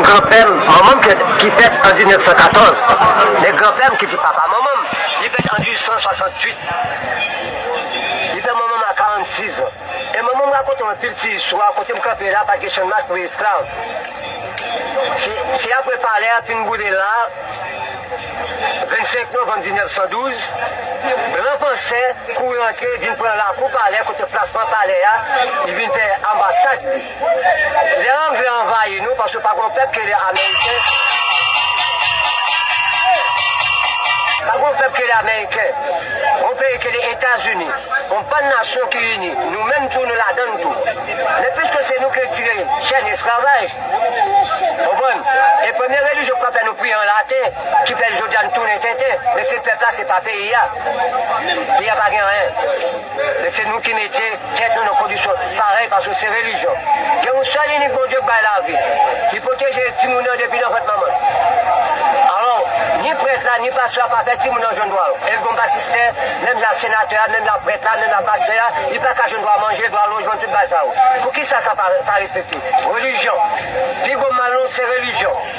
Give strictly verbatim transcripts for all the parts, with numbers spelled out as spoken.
Granpè m, manman m ki, ki fèt an diznèf san katòz. Men granpè m ki di papa manman m, li fèt an dizuit san swasanntuit. Li fè manman m a karannsis an. E manman m rakonte m anpil ti istwa, kote m kanpe la, pa t gen chanmas pou esklav. Se, se apre palè a fin boule la, vennsenk novanm diznèf san douz, blan fransè kouri antre, vin pran lakou palè, kote plasman palè a, li vin fè anbasad li. Lè anglè anvayi nou, paske pa gon pèp ki rele ameriken, pa gon pèp ki rele ameriken, gon peyi ki rele Etazini, yon bann nasyon ki ini, nou menm tou, nou ladann tou. Men piske se nou ki retire chèn esklavaj, konprann? E premye relijyon k ap fè nou priye an laten, ki fè jodi a nou tounen tenten, men se pèp la, se pa peyi a. Peyi a pa gen anyen. Men se nou ki mete tèt nou nan kondisyon parèy, paske se relijyon. Gen yon sèl inik Bondye k bay lavi. Li pwoteje timoun nan depi nan vant manman l. Alò, ni prèt la, ni pastè a pa fè timoun nan jwenn dwa yo. E l gon batistè, menm jan senatè a, menm jan prèt la, menm jan pastè a, li pa ka jwenn dwa manje, dwa lojman, tout bagay sa yo. Poukisa sa pa, pa respekte? Relijyon. Pi gwo mal nou, se relijyon.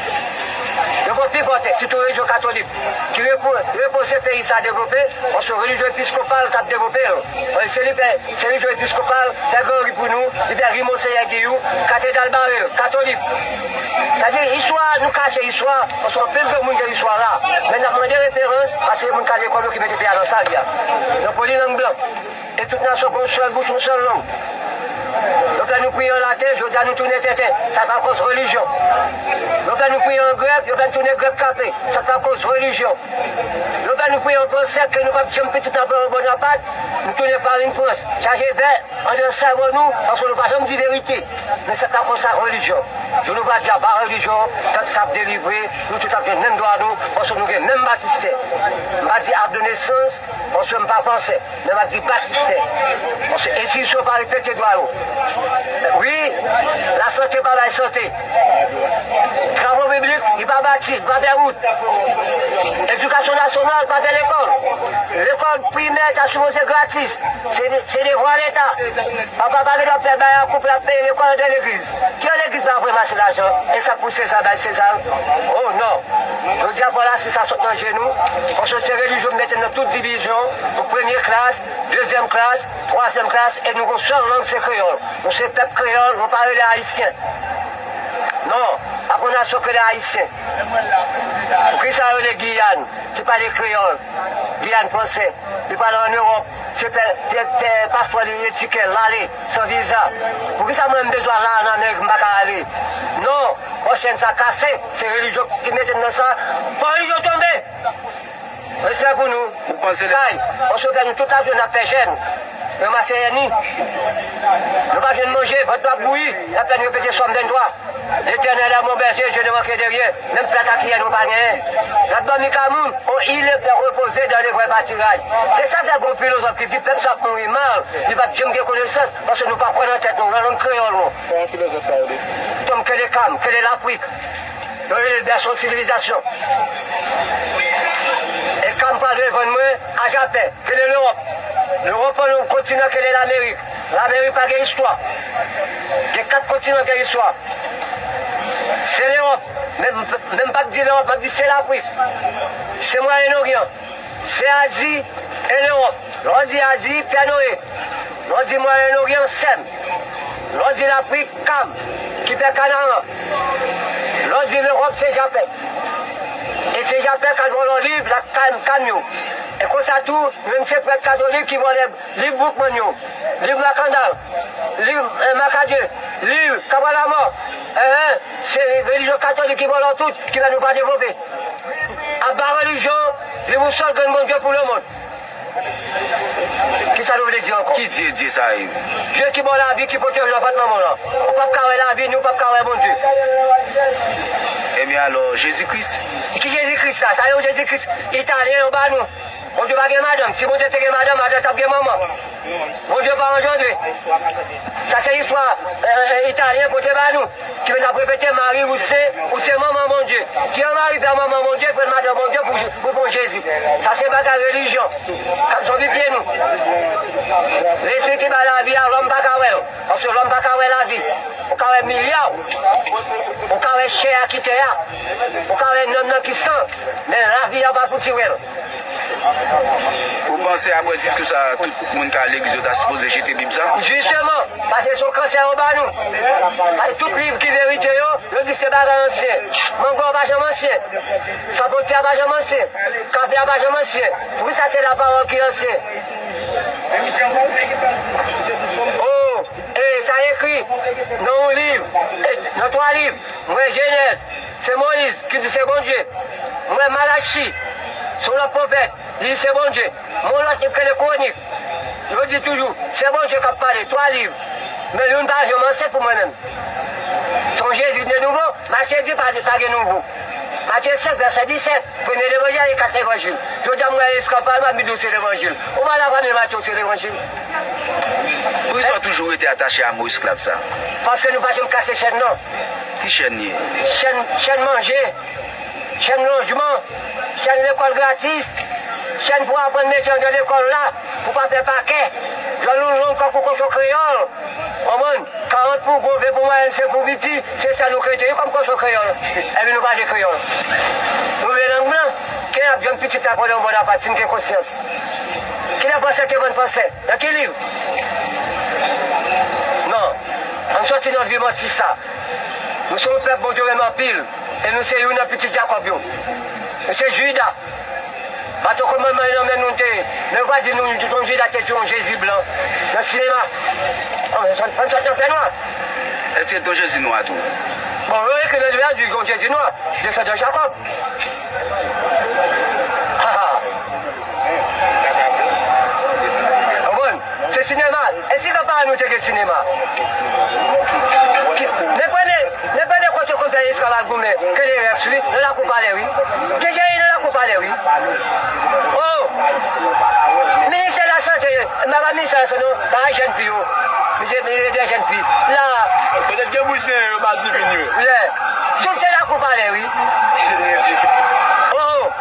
Yo pran pi fò tèt, sitou relijyon katolik, ki repo-, repoze peyi sa devlope, paske relijyon episkopal k ap devlope yo. Se li fè, se relijyon episkopal fè Gran Ri pou nou, li fè Ri Monseyè Giyou, Katedral Bare l, katolik. Sa di, istwa, nou kache istwa, paske anpil granmoun gen istwa la. Men n ap mande referans, paske se moun k al lekòl yo ki mete peyi a nan sa li a. Nan polilang blan. E tout nasyon gon sèl bouch, yon sèl lang. Yo fè nou priye an laten, jodi a nou tounen tenten. Sa pa kòz relijyon. Yo fè nou priye an grèk, yo fè nou tounen grèk kape. Sa pa kòz relijyon. Yo fè nou priye an fransè, ke nou p ap janm pitit nan Bonaparte, nou tounen farin Frans. Chaje vè anndan sèvo nou, paske nou pa janm di verite. Men sa pa kòz sa relijyon. Jou nou va di aba relijyon, pèp sa ap delivre, nou tout ap jwenn menm dwa nou, paske nou gen menm batistè. M pa di Abdonesans, paske m pa fransè. Men m ap di batistè. Paske enstitisyon pa respekte dwa yo. Wi, lasante pa bay sante. Travo piblik, li pa bati, li pa fè wout. Edikasyon nasyonal pa fè lekòl. Lekòl primè ta sipoze gratis. Se de, se devwa Leta. Papa pa gen dwa fè bay a koup l ap peye lekòl antre legliz. Ki legliz pa voye mache lajan? E sa pou Seza bay Seza? Oh non. Jodi a, fò lasis sa sot nan je nou. Paske se relijyon mete nan tout divizyon. Pou premye klas, dezyèm klas, twazyèm klas, e nou gon sèl lang, se kreyòl. Nou se pèp kreyòl, nou pa rele ayisyen. Non, pa gon nasyon ki rele ayisyen. Poukisa yo rele Giyàn, ki pale kreyòl, Giyàn fransè, li pale ann Ewòp, se pè, pè, pè, paspò li etike l ale, san viza. Poukisa mwen m bezwen al la ann Amerik, m pa ka ale? Non, fò chèn sa kase, se relijyon ki mete n nan sa, fò relijyon tonbe! Respè pou nou. Ou panse kay, paske nou tout ap jwenn ap fè jèn. Ranmase èni. Nou pa jwenn manje, vant nou ap bouyi. N ap fè nou repete Sòm venntwa. L'Éternel est mon berger, je ne manquerai de rien. Menm plat a kiyè nou pa genyen. N ap dòmi kay moun, on île pour reposer dans les verts pâturages. Se sa fè gon filozòf ki di pèp sa ap mouri mal, li p ap janm gen konesans, paske nou pa kwè nan tèt nou, nan lang kreyòl nou. Kòman filozòf sa yo di? Tom, kele Kam, kele Lafrik. Yo rele l bèso sivilizasyon. E Kam pral revann mwen a Japè, kele Lewòp. Lewòp an yon kontinan kele Lamerik. Lamerik pa gen istwa. Gen kat kontinan gen istwa. Se Lewòp. Men, men m p ap di Lewòp, m ap di se Lafrik. Se Mwayen Oryan. Se Azi e Lewòp. Lè w di Azi, Pè Noye. Lè w di Mwayen Oryan, Sèm. Lè w di Lafrik, Kam, ki fè Kanaran. Lè w di Lewòp, se Japè. E se Japè k al vòlò liv la, Kam, Kam yo. E konsa tou, menm se prèt katolik ki vòlè liv Boukman yo, liv Makandal, liv, eh, Makadye, liv Kabalamò. Eh, eh, se relijyon katolik ki vòlò tout, ki fè nou pa devlope. Aba relijyon, li yon sèl grenn Bondye pou lemonn. Kisa nou vle di ankò? Ki Dye, Dye sa ye? Dye ki ba w lavi, ki pwoteje w nan vant manman w lan. Ou p ap ka wè lavi, ni ou p ap ka wè Bondye. Ebyen alò, Jezi Kris? Ki Jezi Kris sa? Sa yon Jezi Kris italyen yo ba nou. Bondye pa gen madanm. Si Bondye te gen madanm, madanm t ap gen manman. Bondye pa anjandre. Sa se istwa, eh, eh, italyen pote ba nou. Ki vin ap repete Mari ou se, ou se manman Bondye. Ki an Mari fè manman Bondye, pran madanm Bondye pou, pou pran Jezi. Sa se bagay relijyon k ap zonbifye nou. Lespri ki bay lavi a, lòm pa ka wè l. Paske lòm pa ka wè lavi. Ou ka wè milya, ou ka wè chè a ki tè a, ou ka wè nanm nan ki san, men lavi a pa pou ti wè l. Ou panse apre diskou sa, tout moun k al legliz yo ta sipoze jete Bib sa? Jisteman, paske se yon kansè yo ba nou. Paske tout liv ki verite yo, yo di se bagay ansyen. Mango a pa janm ansyen. Sapoti a pa janm ansyen. Kafe a pa janm ansyen. Poukisa se lapawòl ki ansyen? Oh, e sa ekri nan yon liv, e nan twa liv. M wè Jenèz, se Moyiz ki di se Bondye. M wè Malachi, se yon lòt pwofèt, li di se Bondye. M wè yon lòt liv ki rele Kwonik, yo di toujou se Bondye k ap pale, twa liv. Men youn pa janm ansyen pou mwen menm. Se yon Jezi de nouvo, Matye di pa, pa gen nouvo. Matye senk, vèsè disèt, premye levanjil e kat levanjil. Jodi a m wè eskanpay, m ap di w se levanjil. Ou pa la fanmi Matye w se levanjil. Poukisa w toujou rete atache a mo esklav sa? Paske nou pa janm kase chèn nan. Ki chèn ye? Chèn, chèn manje, chèn lojman, chèn lekòl gratis, chèn pou aprann metye anndan lekòl la, pou pa fè pakè. Djòl ou long kankou kochon kreyòl. Konprann? Karant pou gwo, ven pou mwayèn, senk pou piti, se sa nou k rete wi kòm kochon kreyòl. Epi nou pa vle kreyòl. Nou vle lang blan. Kilè n ap jwenn pitit la pran yon bòn apat si n gen konsyans? Kilè fransè te vann fransè? Nan ki liv? Non. Ann sòti nan vi manti sa. Nou se yon pèp Bondye renmen anpil. E nou se youn nan pitit Jakòb yo. Nou se Jida. Baton kòmandman yo nan men nou te ye. Men yo pa di nou, nou tout yon Jida te di yon Jezi blan nan sinema. Ann sòt, ann sòt nan fènwa. Èske te yon Jezi nwa tou? Bon, yo ekri nan Bib la di yon Jezi nwa, desandan Jakòb. Ha, ha. Konprann? Se sinema. E si nan parèy nou te gen sinema? Men premye, men premye kote yo konn fè esklav al goumen, Kennerèks wi, nan lakou palè wi. Gen geri nan lakou palè wi. Oh! Ministè lasante, men pa ministè lasante non, pa jèn fi yo. Misye, misye de jèn fi. La. Petèt gen bouzen yo pa divin yo. Yeah. Tout se lakou palè wi. Oh!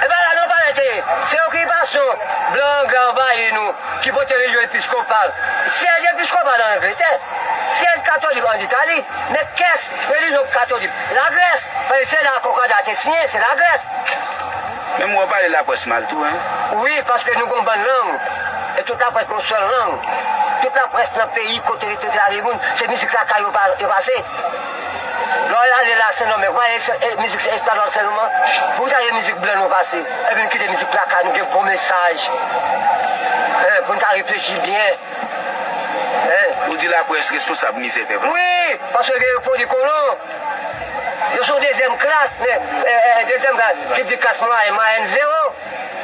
E pa la non palè te ye. Se okipasyon blan anglè anvayi nou ki pote relijyon episkopal. Syèj episkopal an Angletè, syèj katolik an Itali, men kès relijyon katolik Lagrès, paske se la konkòda te siyen, se Lagrès. Menm wè w pale laprès mal tou, en. Wi, paske nou gon bann lang, e tout laprès gon sèl lang. Tout laprès nan peyi kote te trave moun, se mizik lakay yo pa, yo pase. Lè w ale la Sen Domenm, w pa e, e mizik se espanyòl sèlman. Pou sa e mizik blan nou pase. Epi nou kite mizik lakay nou, gen bon mesaj. Hein, pou n ta reflechi byen. Hein? Ou di laprès responsab mizè pèp la? Wi, paske gen foli kolon. Yo se yon dezyèm klas, men, e, e, dezyèm klas, ki di klas mwayèn, mwayèn zewo,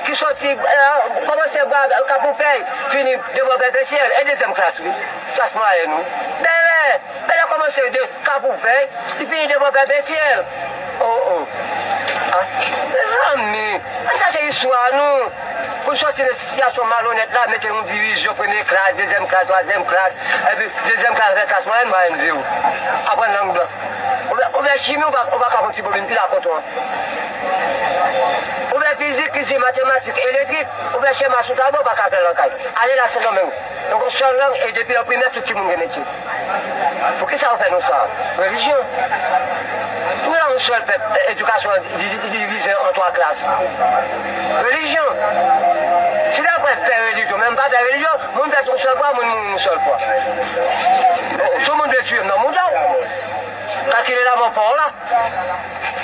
ki sòti, e, kòmanse bwa kapoupèy, fini devan pèpetyèl, e dezyèm klas, wi. Klas mwayèn, wi. Bèlè, Bèlè kòmanse de kapoupèy, li fini devan pèpetyèl. Oh, oh. Ah, mezanmi, ann chache istwa nou. Pou n sòti nan sitiyasyon malonèt la, mete yon divizyon, premye klas, dezyèm klas, twazyèm klas, epi dezyèm klas avèk klas mwayèn, mwayèn zewo. Aprann lang blan. Oubyen, oubyen chimi, ou pa, ou pa ka fè yon ti bobin pil a konton an. Oubyen fizik, fizik, matematik, elektrik, oubyen chema sou tablo, ou pa ka fè l nan kay. Ale la Sen Domenm. Donk, yon sèl lang, e depi an primè, tout timoun gen metye. Poukisa yo fè nou sa? Relijyon. Nou la yon sèl pèp, e, edikasyon an di-, di-, divize an twa klas. Relijyon. Si laprès pè relijyon, men m pa pè relijyon, moun pèt yon sèl fwa, moun mouri yon sèl fwa. Tout moun vle tiye m nan mouda w. Kalkile lanmò pa w la.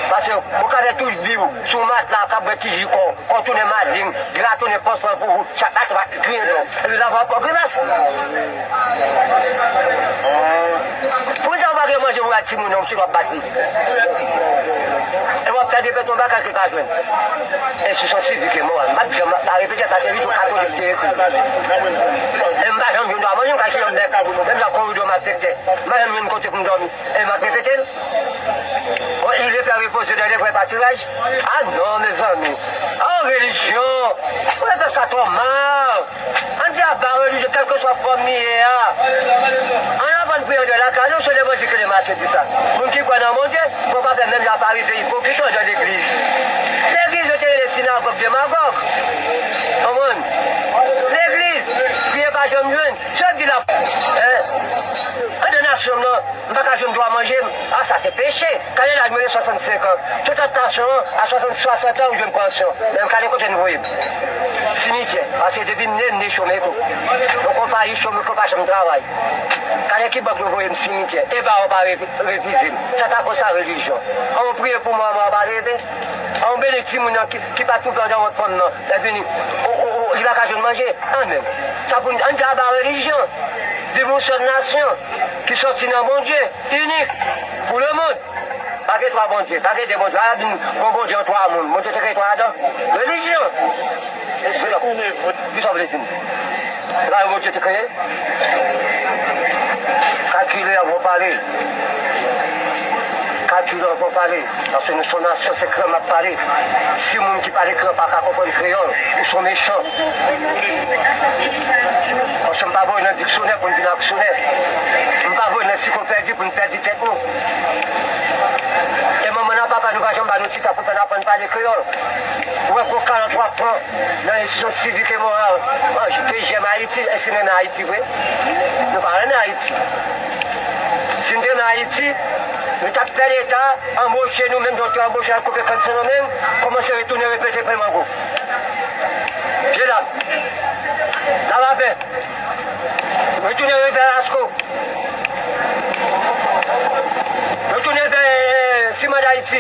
Paske ou ka fè tout vi w sou matla k ap bwè ti ji kò w, kò w tounen mading, dra tounen pòstan pou ou, chak maten w ap griyen dlo. Epi lavan w ap fè w grimas. Poukisa w pa gen manje pou bay timoun nan, ou sot w ap bat li? E w ap pèdi pèt yon bagay ke l pa jwenn. Enstriksyon sivik e moral. M p ap janm pa repete l paske li tou katolik te ekri. E m pa janm jwenn dwa manje, m ka jwenn yon bèk. Menm jan koridò m afekte. M pa janm jwenn kote pou m dòmi. E m ap repete l. Bon, il est fait reposer dans les vrais pâturages. Ah non, mezanmi. Oh, relijyon. Ou fè sa twò mal. Ann di aba relijyon, kèlkeswa fòm li ye a. Ann aprann priye anndan lakay nou, se levanjil ki te mache di sa. Moun ki kwè nan Bondye, fò pa fè menm jan Farizyen ipokrit yo anndan legliz. Legliz yo te rele sinagòg demagòg. Konprann? Legliz. Jan m jwenn, se yo k di la, en, anndan nasyon m nan, m pa ka jwenn dwa manje m. A, sa se peche. Gade laj mwen gen swasannsenk an. Tout lòt nasyon an, a swasannsis, swasant an, ou jwenn pansyon. Men gade kote nou voye m. Simityè. Paske depi m ne, m ne chome kou. Yon konpayi chome kou pa janm travay. Gade ki bank nou voye m simityè. E bawo pa re-, refize m. Sa ta koz sa relijyon. An, ou priye pou mwa, mwa pa leve. An, ou beni timoun nan ki, ki pa twouve anndan vant fanm nan. Lè vini, o, o, o, li pa ka jwenn manje. An, men, sa pou n, ann di aba relijyon. Viv yon sèl nasyon ki sòti nan Bondye, inik pou lemonn. Pa gen twa Bondye, pa gen de Bondye. A, vin gon Bondye an twa moun. Bondye te gen twa adan. Relijyon. Kisa w vle di m? Se pa yon Bondye te kreye? Kalkile anvan w pale. Kalkile anvan w pale. Paske nou se yon nasyon, se kreyòl m ap pale. Si moun ki pale kreyòl pa ka konprann kreyòl, ou se yon mechan. Paske m pa voye nan diksyonè pou n vin aksyonè. M pa voye nan ansiklopèdi pou n pèdi tèt nou. E manman n ak papa nou pa janm ba nou ti tan pou fè n aprann pale kreyòl. Ou wè gwo kalòt w ap pran nan enstitisyon sivik e moral. An, P J M Ayiti, èske nou renmen Ayiti vre? Nou pa renmen Ayiti. Si n te renmen Ayiti, nou t ap fè Leta anboche nou, menm jan yo te anboche al koupe kann Sendomeng, kòmanse retounen repete pen mango. Vye dam, Lavapè, retounen vè Lasco. Yo tounen vè, eh, Siman Dayiti.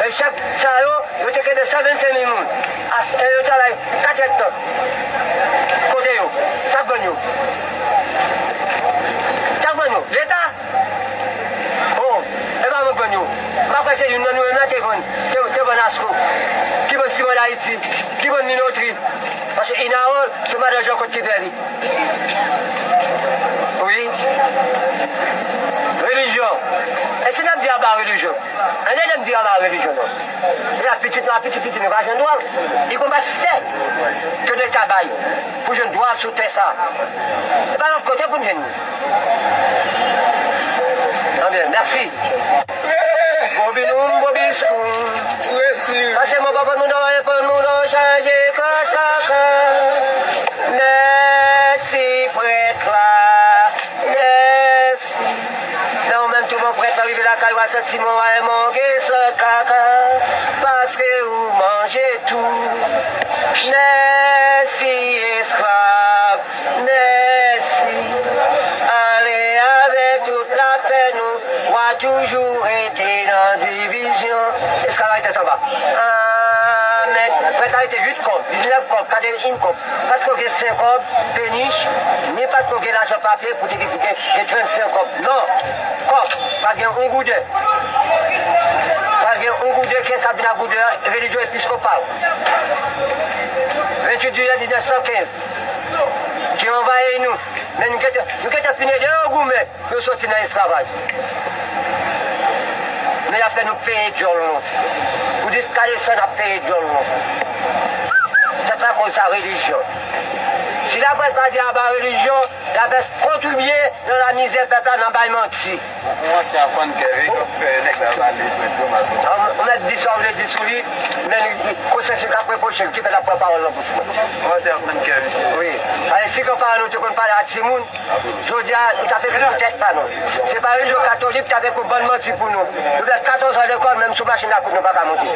E chak sa yo, yo te kenbe san vennsenk mil moun. A, e yo travay kat èdtan. Kote yo? Sa k vann yo? Sa k vann yo? Leta? Oh, e pa mwen k vann yo. M pa kwè se youn nan nou menm nan te vann, te, te vann Asco. Ki vann Siman Dayiti? Ki vann Minotri? Paske Inawòl, se madan Jean Claude ki fè li. Wi. Relijyon. E si n ap di aba relijyon? Ann ede m di aba relijyon non. E la pitit nou, a pitit pitit nou pa jwenn dwa. Li konn pa sè ke Leta bay pou jwenn dwa sou tè sa. E pa lòt kote pou n jwenn li. Anben, mèsi. Bobi nou, bobi sou. Pase mwen pa konn moun an, e konn moun an chanje kras kaka. Mèsi prèt la, mèsi. Men ou menm tou bon prèt la rive lakay ou a santi mwen wè mwen gen san kaka. Paske ou manje tou. Mèsi esklav. Mèsi. Ale avèk tout lapè nou, w a toujou rete nan divizyon. Esklav la tèt anba. Amèn. Prèt la rete uit kòb, diznèf kòb, katrevennyenn kòb. Pa t ko gen senk kòb, penich, ni pa t ko gen lajan papye pou te gen, gen trannsenk kòb. Non. Kòb. Pa gen yon gouden. Pa gen yon gouden, kès la vin ak gouden an, relijyon episkopal. Venntuit jiyè diznèf san kenz. Ki anvayi nou. Men nou gentan, nou gentan fin ede yo goumen pou yo soti nan esklavaj. Men y ap fè nou peye dyòl nou. Pou jiska desann ap peye dyòl nou. Se pa konsa relijyon. Si laprès pa di aba relijyon, laprès kontribye nan lamizè pèp la nan bay manti. Yon ansyen aprann kè wi, k ap fè nèg la pale prèt yo mal. An, ou mèt di sa w vle di sou li, men konsyans li k ap repwoche l, ki fè l ap pran pawòl nan bouch mwen. Yon ansyen aprann kè wi. Wi. Paske si granparan nou te konn pale a timoun, jodi a, nou ta fè pou tèt pa nou. Se pa relijyon katolik k ap fè yon bann manti pou nou. Nou fè katòz an lekòl, menm sou machin lakout nou pa ka monte.